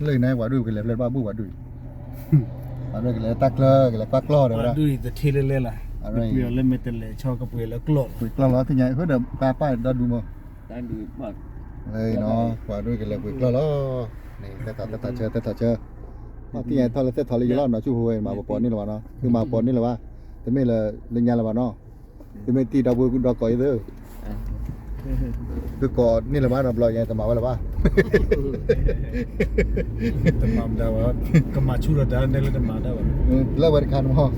လၢအံၤန့ၣ် ပှၤဒိၣ်ကလဲၤဖျၢၣ်တဘၣ်ဘူၣ်ပှၤဒိၣ်အံၤ, ပှၤဒိၣ်ကလဲၤတၢ်ကျၢၤ ကလဲၤကွၢ်ကျီၢ်ဒီးဝဲဒၣ်, ပှၤဒိၣ်အံၤတထံၣ်လၢလဲၣ်လီၤ, ပှၤလၢမဲာ်တလဲၤဆီကပှ့ၤလၢကျီၢ်, ပှ့ၤကျီၢ်လီၤ သ့ၣ်ညါ ဟၢဒီးပၢ်ပၢ်ဒီဒူမး, လၢအံၤနီၤ ပှၤဒိၣ်ကလဲၤပှ့ၤကျီၢ်လီၤ, န့ၣ် သဲထီၣ်သဲထီၣ်ဆၢ သဲထီၣ်ဆၢ, သ့ၣ်ညါထီၣ်လၢသဲထီၣ်လၢယလီၤ နီၢ်ဆူၣ်ဖိဝဲ မၤပပီၤန့ၢ်လၢၤဘၣ်နီၤ သုမၤပီၤန့ၢ်လၢၤဘၣ်, တမ့ၢ်လၢလၢညါလၢၤဘၣ်နီၤ သုမ့ၢ်တံၢ်ဒီပုၢ်ဒီကီၢ်အံၤသ့, သုကိးန့ၢ်လၢၤဘၣ်ဒီးဘျီယဲ တမၤဝဲလၢၤဘၣ်, တမၤမတၤဘၣ်, ကမၤဆူၣ်ဒီးတၢ်ဒဲလၢတမၤတၢ်ဘၣ်, လၢဝဲတခါန့ၣ်မး,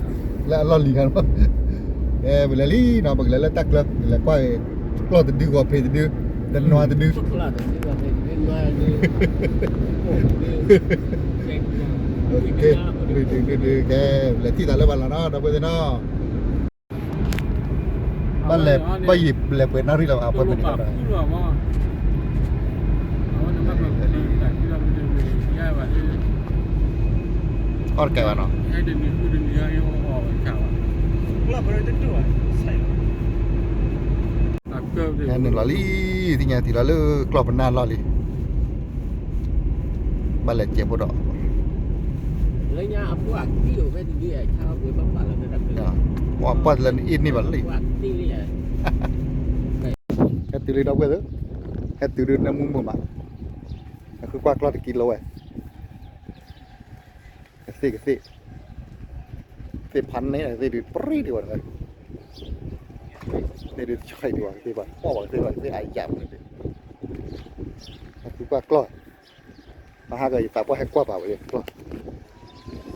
လၢအလီၢ်လံၤခါန့ၣ်မး, ကဲ ပလဲၤလံနီၤ ပကလဲၤလၢတၢ်ကျၢၤ ပကလဲၤကွၢ်, ကျီၢ်တဒု ဂီၤဖံးတဒု, တနွၤတဒု ကဲ ပလဲၤထံၣ်သးလၢပှၤလီၤနီၤ ဒီပုၢ်ဝဲၢ်သ့ၣ်နီၤ ဘၣ်လဲၤ ဘၣ်ယံာ်လဲၤပှဲၤနၣ်ရံၣ်လီၤ အပှဲၤမနုၤလီၤ, အီၣ်တကဲဘၣ်နီၤ, ဟဲနုာ်လီၤလံ, သ့ၣ်ညါထံၣ်လီၤလၢကျီၢ်ပနၢ်လီၢ်လံ, ဘၣ်လဲၤစဲးဖိဒီး ပှၤပှၢ်လၢနအ့ၣ်န့ၢ်ဘၣ်လံ, ဟဲတုၤလံဒီပုၢ်ဝဲၢ်သ့ၣ်, ဟဲတုၤဒုးနၢမူမုာ်မး, ဟဲဃုကွၢ်ကျီၢ်တကံလိဝဲ, ကသ့ၣ်ကသ့ၣ်, သ့ၣ်ဖးန့ၣ် ကသ့ၣ်ဒုးပြံဒံးဝဲ, သ့ၣ်ဒုးတဆံးဒံးဝဲ ကသ့ၣ်ဘၣ် ကွၢ်ဘၣ်ကသ့ၣ်ဘၣ် ကသ့ၣ်အယၣ်မနုၤဒံး, ဟဲဃုကွၢ်ကျီၢ်, မဟါကယသးပှၢ်ဟဲကွၢ်ဘၣ်ဝဲကျီၢ်, အိၣ်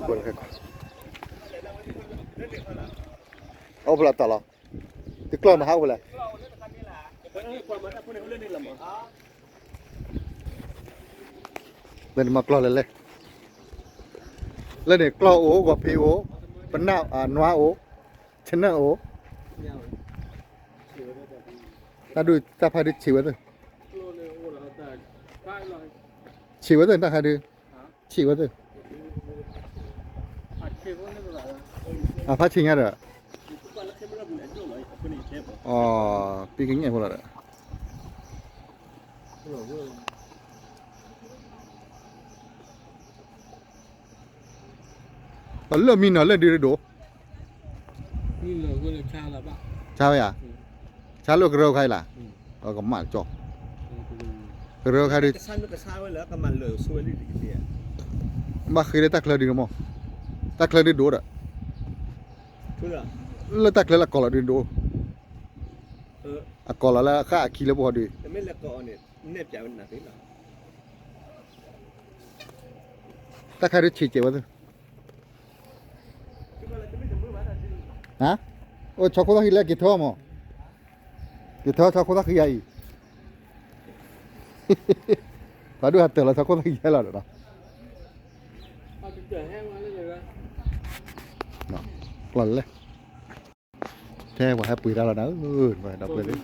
ဖဲလဲၣ်တီၢ်လီၤ, တကျီၢ်မဟါအိၣ်ဖဲလဲၣ် လၢနမၤကျီၢ်လဲၣ်လဲၣ်, လၢန့ၣ်ကျီၢ်အိၣ် ဂီၤဖံးအိၣ်, ပနၢ် နွါအိၣ်, ဆနၢၣ်အိၣ်, တၢ်ဒုးတၢ်ဖးဒုးဆံးဝဲသ့ၣ်, ဆံးဝဲသ့ၣ်တၢ်ခါဒုး, ဆံးဝဲသ့ၣ်, အဖးဆံးညါဒီး, အီၤ, ပံကညၣ်ဖိလီၤဒီး ပလၢမံနီၤလၢဒုးဒိၣ်, ဆါဝဲယါ, ဆါလၢကရၢခါအံၤလၢ, ကမၣ်ကၠီ, ကရၢခါဒုး, ဘၣ်ဃ့လၢတၢ်ချၢဒုးမး, တၢ်ချၢဒုးဒိၣ်ဒီး, လၢတၢ်ချၢလၢအကီၢ်လီၤဒုးဒိၣ်, အကီၢ်လီၤလၢအဃၣ်အခံလၢပဂီၢ်ဒုး, တၢ်ခါဒုးဆံးစဲးဝဲသ့ၣ်, အိၣ်ဆီခိၣ်သၣ်ဃံလၢက့ၤထၢမး, က့ၤထၢဆီခိၣ်သၣ်ဃံယါအံၤ, ပှၤဒိၣ်ဟးတၢၢ်လီၤဆီခိၣ်သၣ်ဃံယါလီၤဒီး, ကျီၢ်လဲၣ် ထဲပှၤဟဲပှ့ၤတၢ်လီၤနၤဧၢ, ဒီပုၢ်ဝဲၢ်သ့ၣ်,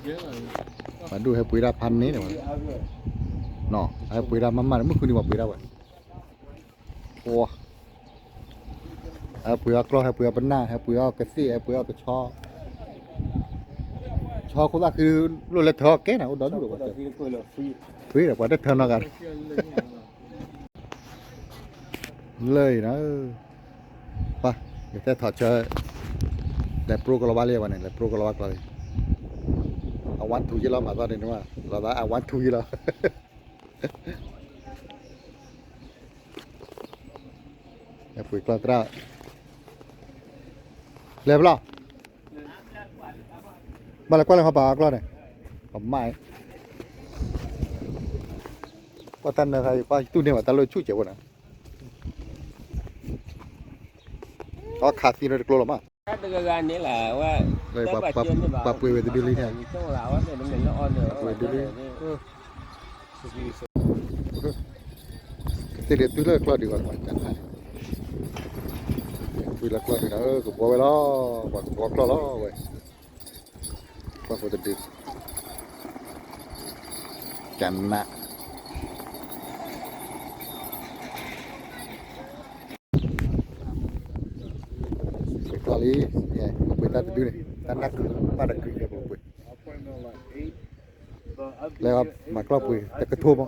ပှၤဒိၣ်ဟဲပှ့ၤတၢ်ဖးန့ၣ်, ဟဲပှ့ၤတၢ်မးမးန့ၣ် မုၢ်ဃုနံၤပှၤပှ့ၤတၢ်ဝဲ, ဟဲပှ့ၤအီၣ်ကျီၢ် ဟဲပှ့ၤအီၣ်ပနၢ် ဟဲပှ့ၤအီၣ်ကသ့ၣ် ဟဲပှ့ၤအီၣ်ကဆီ, ဆီခိၣ်သၣ်ဃံ လိၣ်လၢထၢကဲနၤ အိၣ်ဒီဒူၣ်ဒီးပှၤ, ပှ့ၤဒီးပှၤတထၢနီတဂၤ လၢအံၤနၤ, ပှၤ ယတဲထီၣ်ဆၢ, လဲၤပြိကလီၤဘၣ်လံဝဲန့ၣ် လဲၤပြိကလီၤဘၣ်ကျီၢ်လံ, အဝါထူယ့လီၤ မၤသီန့ၣ် လီၤသးအဝါထူယ့လီၤ, လဲၤပှ့ၤကျီၢ်သရၣ်, လဲၤဘျီ ဘၣ်လဲၤကွၢ်လၢဟီပာ်အကျီၢ်န့ၣ်, ပမၣ်, ကွၢ်တၢ်နၢခါအံၤ ပှၤတူၢ်န့ၢ်ဘၣ်တၢ်လၢဆူၣ်စဲးဖိန့ၣ်, အီခးသံလၢတကျိလီၤမး, ပှၤပှ့ၤဝဲတဒုလံန့ၣ်, ပှ့ၤဒုလံ, ကသ့ၣ်ဒုးတုၤလၢကျီၢ်ဒုးဘၣ် ပှၤကနၣ်န့ၣ်, ပှ့ၤလၢကျီၢ်ဒုးဒီး ကဘှီဝဲလီၤ, ပှၤကဘှီကျီၢ်လီၤဝဲ, ပှၤဖိတဒု ကနၣ်, ပှ့ၤကျီၢ်လံ, ပှ့ၤတၢ်တဒုန့ၣ် တၢ်နၢ်ကုၢ်ဘၣ်တကုၢ်ယဲၢ်ပှ့ၤ, လဲၤမၤကျီၢ်ပှ့ၤ တကထိမး,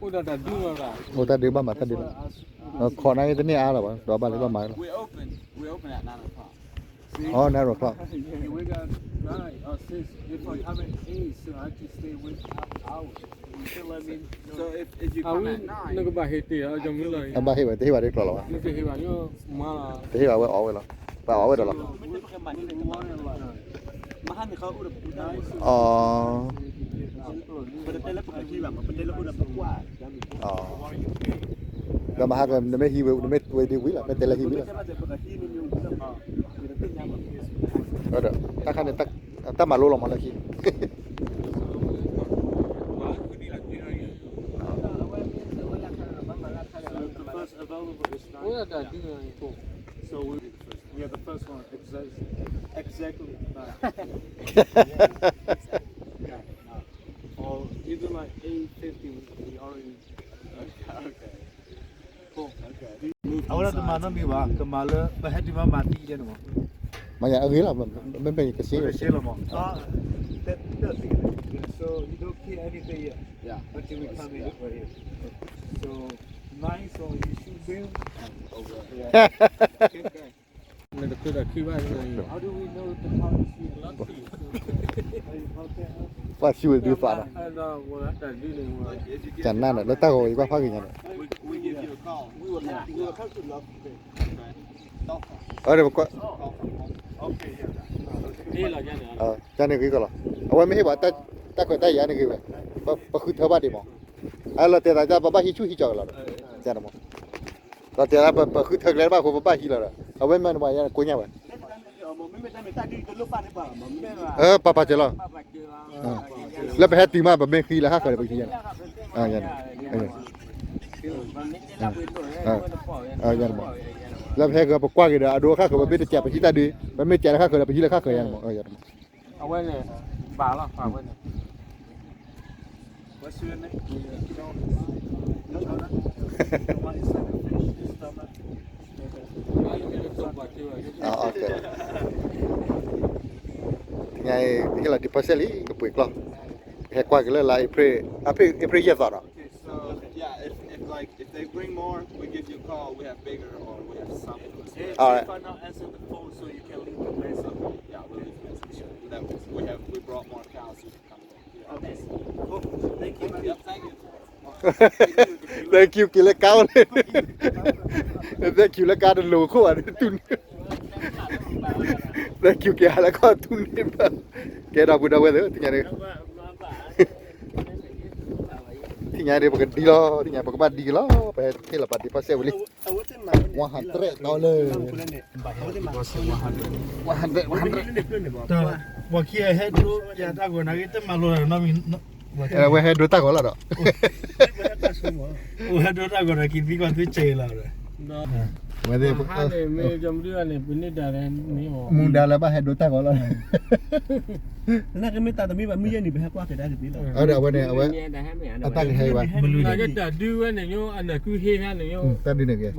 အိၣ်ဒီးတၢ်ဒုးလီၤ, အိၣ်တၢ်ဒုးဘၣ်မၤတၢ်ဒုးလီၤ, ခီနၤတန့ၢ်အါလီၤဘၣ် ဒီးဘၣ်လၢဘၣ်မၤလီၤ, အီ nine o'clock, အဘၣ်ဟ့ၣ်ဝဲတဟ့ၣ်ဘၣ်တကျိာ်လီၤဘၣ်, တဟ့ၣ်ဘၣ်ဝဲအီၣ်ဝဲလီၤ, ပှၤအီၣ်ဝဲဒီးလီၤ, အီ ဒီးမဟါက နမ့ၢ်ဟံးဝဲ နမ့ၢ်ဝဲဒ်ဝံၤလီၤ မ့ၢ်တဲလၢဟံးဝံၤလီၤ, ဒီးတၢ်ခါန့ၣ် တၢ်မၤလိလီၤမးလၢခံ So we, we are the first one. Exactly. Exactly. Yeah. Or even like eight fifty, we, we already. Okay. Okay. Cool. Okay. အဝဲဒၣ်တမၤနီတမံၤဘၣ်, ကမၤလၢ ပဟဲတုၤမးမၤသံယဲန့ၣ်မး, မ့ၢ်ယၤအဂ့ၤလီၤ, မ့မ့ၢ်ယကစ့လီၤ, ကစ့လီၤမး, တဲသ့, so you don't kill anything yet. Yeah. Until we come in. So nice or you shoot them. Yeah. Okay. How do we know the policy? ပှၤစံးဝဲဒုးသးဒီး, ကနၣ်ဒီး လၢတၢ်ဂီၤဝဲယကွၢ်ဖးဂ့ၤညါဒီး, အၢ ကန့ၣ်ဂ့ၤကီလီၤ, အဝဲမ့ၢ်ဟ့ၣ်ပှၤတၢ်ခွဲးတၢ်ယာ်န့ၣ်ဂ့ၤဝဲ, ပဃုထၢဘၣ်ဒံးမး, အလီၤတဲာ်သး ပဘၣ်ဟံးဆူၣ်ဟံးကၠီကလီၤဒီး, ကန့ၣ်မး, လီၤတဲာ်သး ပဃုထၢကျဲတဘၣ်အဃိ ပဘၣ်ဟံးလီၤဒီး အဝဲမ့ၢ်နပှၤယါကိညါဝဲ, အၢ ပၢ်ပၢ်စၢၤလီၤ, လၢပဟဲတုၤမး ပမ့ၢ်ဃံလၢဟးဃၢၤဒီး ပကဟံးယါန့ၣ်, ယါန့ၣ်, လၢပဟဲကပကွၢ်က့ၤဒီး အဒိဟးဃၢၤ ပမ့ၢ်တစဲး ပဟံးတၢ်ဒုး, ပမ့ၢ်စဲးလၢဟးဃၢၤဒီး ပဟံးလၢဟးဃၢၤယါန့ၣ်မး, ယါန့ၣ်မး, အဝဲန့ၣ် ဘၣ်လီၤ အဝဲန့ၣ် ညါအံၤ ဟ့ၣ်လီၤ deposit လံ ကပှ့ၤကျီၢ်, ဟဲကွၢ်က့ၤလၢလါ April, April, April ယဲၢ်သီဒီး, So, yeah, if, if like if they bring more, we give you a call. We have bigger or we have something. If they not answer the phone, so you can leave the message. Yeah, we'll leave a message. That we have we brought more cows. Okay. Cool. Thank you. Yep, thank you. Thank you က့ၤလၢကါဝဲန့ၣ်, Thank you လၢကါတလိၤခိၣ်ဘၣ်န့ၣ် တူၢ်န့ၢ်, Thank you က့ၤဟးလၢကီၢ်တူၢ်န့ၢ်ဘၣ်, ကဲဒီပုၢ်ဒီဝဲၢ်သ့ၣ် သ့ၣ်ညါန့ၣ် သ့ၣ်ညါန့ၣ် ပကဒံလီၤ, သ့ၣ်ညါ ပကဘၣ်ဒံက့ၤလီၤ, ပဟဲထံၣ်လီၤပာ် deposit ဝံၤလံ, one hundred dollar, one hundred, one hundred, ပှၤခံဂၤဟဲဒိယၤတၢ်ဂီၤနာ်က့ တမၤလိလၢၤနီတမံၤ, ဝဲဟဲဒိတၢ်ဂီၤလီၤဒီး, ဝဲဟဲဒိတၢ်ဂီၤဒီး က့ၤသံကွၢ်သုစဲးလီၤဒီး, ဝဲသ့ၣ် မုၢ်ဒါလၢဘၣ်ဟဲဒိတၢ်ဂီၤလီၤ, နာ်က့မ့ၢ်တၢ်တမံၤဘၣ် မုၢ်ယဲၢ်နံၤ ပဟဲကွၢ်ကဒါက့ၤသ့လီၤ, အဝဲန့ၣ် အဝဲ အတၢ်ကဟဲဝဲ နာ်က့တၢ်ဒုးဝဲန့ၣ် အနၢ်ကုဟ့ၣ်ဟါန့ၣ် တၢ်ဒုးန့ၣ်ဂ့ၤ,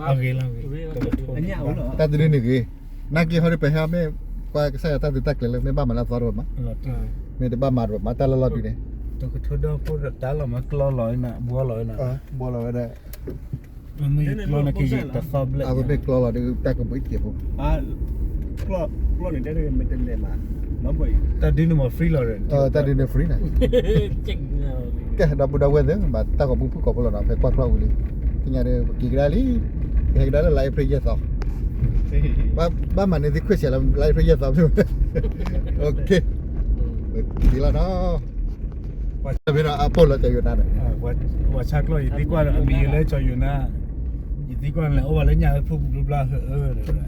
တၢ်ဒုးန့ၣ်ဂ့ၤ, နာ်က့ဟီဒီး ပဟဲမ့ၢ် ကွၢ်ကစၢ်ယွၤတၢ်သုးတၢ်ကျဲၤလၢ မ့ၢ်ဘၣ်မၤလၢအသီတဝဲမး, မ့ၢ်တဘၣ်မၤတဝဲမး တၢ်လီၢ်လီၤဒုးန့ၣ်, တကထိဒီဖိတတၢ်လီၤမး ကျီလီၤနၤ ဘှီလီၤဝဲနၤ, ဘှီလီၤဝဲဒၣ်, မ့ၢ်ကျီန့ၣ်ကယံာ်တသီဘျဲၣ်, အဝဲမ့ၢ်ကျီလီၤဒီး တၢ်ကဘှံးတက့ၢ်ဖိ, ကျီန့ၣ်တဲမ့ၢ်တလဲၤမး, တၢ်ဒုးန့ၣ်မ့ၢ် free လီၤဒီး, တၢ်ဒုးန့ၣ် free န့ၣ် ကဲ ဒီပုၢ်ဒီဝဲၢ်သ့ၣ် ဘၣ်တၢ်ဂီၤမူဖုၣ်ကိာ်ဖိလီၤနီၤ ဖဲကွၢ်ကျီၢ်ဝံၤလံ, သ့ၣ်ညါဒီး ပက့ၤကဒါလံ, ပဟဲကဒါလၢလါအ့ဖြ့ၣ်ယဲၢ်သီ, ဘၣ်မၤန့ၢ်သုခွဲးစၢၤလၢလါအ့ဖြ့ၣ်ယဲၢ်သီ, ဒ်လီၤနီၤ, ပှၤဆၢဖဲဒီးအပိၢ်လၢကၠီယိၤနါန့ၣ်, ပှၤဆါကျီၢ် ယသံကွၢ်ဒီးအမံၤလၢကၠီယိၤနါ, ယသံကွၢ်န့ၣ် အိၣ်ဘၣ်လၢညါလၢဖုၣ်ပူၤဘျါဘျါဟၢ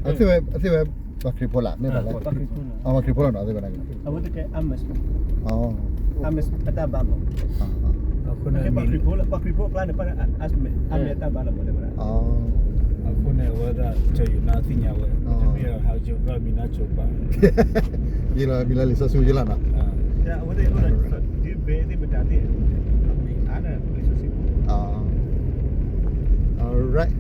အၢဒီး, အသ့ၣ်ဝဲ အသ့ၣ်ဝဲ ပှၤခရံာ်ဖိလၢ မ့ၢ်ဘၣ်လဲၣ်, ပှၤခရံာ်ဖိလီၤနီၤ အသ့ၣ်ဝဲန့ၣ်, အဝဲတကဲ Amish, Amish အတၢ်ဘါမး, ပှၤခရံာ်ဖိလၢ ပှၤခရံာ်ဖိအကျါန့ၣ် ပှၤ Amish အတၢ်ဘါလီၤမး တဲဝဲဒၣ်, အဃိန့ၣ် အဝဲဒၣ် ကၠီယိၤနါသ့ၣ်ညါဝဲ, မ့ၢ်ဟးယိၤဘၣ်မံၤနါကၠိၤပၤ, ယလီၤမံၤလၢလံာ်စီဆှံယလီၤနီၤ, အဝဲသ့ၣ်အိၣ်ဒီး ဒ်ဘဲသ့ၣ်မတၤသ့ၣ်, အမံၤအါန့ၣ် လံာ်စီဆှံ, alright,